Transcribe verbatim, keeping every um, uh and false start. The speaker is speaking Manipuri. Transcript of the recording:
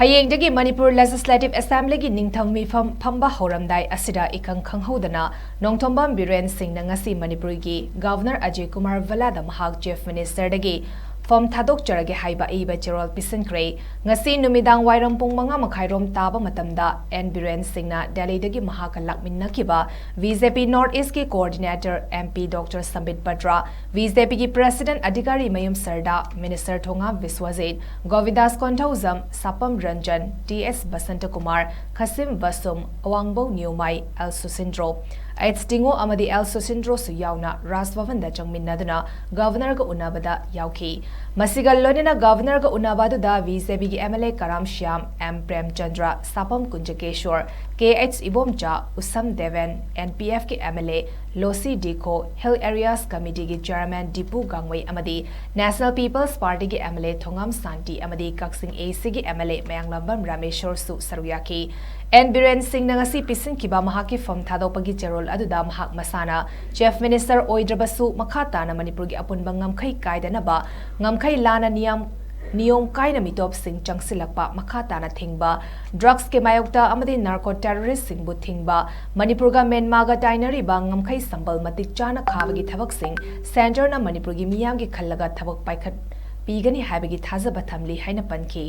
ꯍꯌꯦꯡꯗꯒꯤ ꯃꯅꯤꯄꯨꯔ Legislative Assemblyꯒꯤ ꯅꯤꯡꯊꯝ ꯃꯤꯐꯝ ꯐꯝꯕ ꯍꯧꯔꯝꯗꯥꯏ ꯑꯁꯤꯗ ꯏꯈꯪ ꯈꯪꯍꯧꯗꯅ ꯅꯣꯡꯊꯣꯝꯕꯝ ꯕꯤꯔꯦꯟ ꯁꯤꯡꯅ ꯉꯁꯤ ꯃꯅꯤꯄꯨꯔꯒꯤ Governor ꯑꯖꯌ ꯀꯨꯃꯥꯔ ꯚꯜꯂꯥꯗ ꯃꯍꯥꯛ Chief Ministerꯗꯒꯤ ꯐꯝ ꯊꯥꯗꯣꯛꯆꯔꯒꯦ ꯍꯥꯏꯕ ꯑꯏꯕ ꯆꯦꯔꯣꯜ ꯄꯤꯁꯤꯟꯈ꯭ꯔꯦ꯫ ꯉꯁꯤ ꯅꯨꯃꯤꯗꯥꯡ ꯋꯥꯏꯔꯝ ꯄꯨꯡ ꯃꯉꯥ ꯃꯈꯥꯏꯔꯣꯝ ꯇꯥꯕ ꯃꯇꯝꯗ ꯑꯦꯟ ꯕꯤꯔꯦꯟ ꯁꯤꯡꯅ ꯗꯦꯜꯂꯤꯗꯒꯤ ꯃꯍꯥꯛꯀ ꯂꯥꯛꯃꯤꯟꯅꯈꯤꯕ BJP North Eastꯀꯤ Coordinator MP Doctor ꯁꯝꯕꯤꯠ Patra, BJPꯒꯤ President ꯑꯙꯤꯀꯥꯔꯤ ꯃꯌꯨꯝ ꯁꯔꯗꯥ, Minister ꯊꯣꯉꯥꯝ ꯕꯤꯁ꯭ꯋꯖꯤꯠ, ꯒꯣꯕꯤꯟꯗꯥꯁ ꯀꯣꯟꯊꯧꯖꯝ, ꯁꯥꯄꯝ ꯔꯟꯖꯟ, ꯇꯤ ꯑꯦꯁ ꯕꯁꯟꯇꯀꯨꯃꯥꯔ, ꯈꯁꯤꯝ ꯕꯁꯨꯝ, ꯑꯋꯥꯡꯕꯧ ꯅꯤꯌꯣꯃꯥꯏ, ꯑꯦꯜ ꯁꯨꯁꯤꯟꯗ꯭ꯔꯣ, ꯑꯩꯆ ꯇꯤꯉꯣ ꯑꯃꯗꯤ ꯑꯦꯜ ꯁꯨꯁꯤꯟꯗ꯭ꯔꯣꯁꯨ ꯌꯥꯎꯅ ꯔꯥꯖ ꯚꯕꯟꯗ ꯆꯪꯃꯤꯟꯅꯗꯨꯅ Governorꯒ ꯎꯅꯕꯗ ꯌꯥꯎꯈꯤ꯫ ꯃꯁꯤꯒ ꯂꯣꯏꯅꯅ Governorꯒ ꯎꯅꯕ ꯑꯗꯨꯗ BJPꯒꯤ MLA Karam Shyam, M Premchandra, Sapam Kunjakeshor, K H Ibomcha, Usham Deben, NPFꯀꯤ MLA Losii Dikho, Hill Areas Committeeꯒꯤ Chairman ꯗꯤꯄꯨ ꯒꯥꯡꯃꯩ ꯑꯃꯗꯤ National People's Partyꯒꯤ MLA ꯊꯣꯉꯥꯝ ꯁꯥꯟꯇꯤ ꯑꯃꯗꯤ ꯀꯛꯆꯤꯡ ACꯒꯤ MLA ꯃꯌꯥꯡꯂꯝꯕꯝ ꯔꯥꯃꯦꯁꯣꯔꯁꯨ ꯁꯔꯨꯛ ꯌꯥꯈꯤ꯫ ꯑꯦꯟ ꯕꯤꯔꯦꯟ ꯁꯤꯡꯅ ꯉꯁꯤ ꯄꯤꯁꯤꯟꯈꯤꯕ ꯃꯍꯥꯛꯀꯤ ꯐꯝ ꯊꯥꯗꯣꯛꯄꯒꯤ ꯆꯦꯔꯣꯜ ꯑꯗꯨꯗ ꯃꯍꯥꯛ ꯃꯁꯥꯅ Chief Minister ꯑꯣꯏꯗ꯭ꯔꯕꯁꯨ ꯃꯈꯥ ꯇꯥꯅ ꯃꯅꯤꯄꯨꯔꯒꯤ ꯑꯄꯨꯟꯕ ꯉꯝꯈꯩ ꯀꯥꯏꯗꯅꯕ, ꯉꯝꯈꯩ ꯂꯥꯟꯅ ꯅꯤꯌꯝ ꯅꯤꯌꯣꯝ ꯀꯥꯏꯅ ꯃꯤꯇꯣꯞꯁꯤꯡ ꯆꯪꯁꯤꯜꯂꯛꯄ ꯃꯈꯥ ꯇꯥꯅ ꯊꯤꯡꯕ, drugsꯀꯤ ꯃꯥꯌꯣꯛꯇ ꯑꯃꯗꯤ narco terroristꯁꯤꯡꯕꯨ ꯊꯤꯡꯕ, ꯃꯅꯤꯄꯨꯔꯒ ꯃ꯭ꯌꯥꯟꯃꯥꯔꯒ ꯇꯥꯏꯅꯔꯤꯕ ꯉꯝꯈꯩ ꯁꯝꯕꯜ ꯃꯇꯤꯛ ꯆꯥꯅ ꯈꯥꯕꯒꯤ ꯊꯕꯛꯁꯤꯡ Centreꯅ ꯃꯅꯤꯄꯨꯔꯒꯤ ꯃꯤꯌꯥꯝꯒꯤ ꯈꯜꯂꯒ ꯊꯕꯛ ꯄꯥꯏꯈꯠ ꯄꯤꯒꯅꯤ ꯍꯥꯏꯕꯒꯤ ꯊꯥꯖꯕ ꯊꯝꯂꯤ ꯍꯥꯏꯅ ꯄꯟꯈꯤ꯫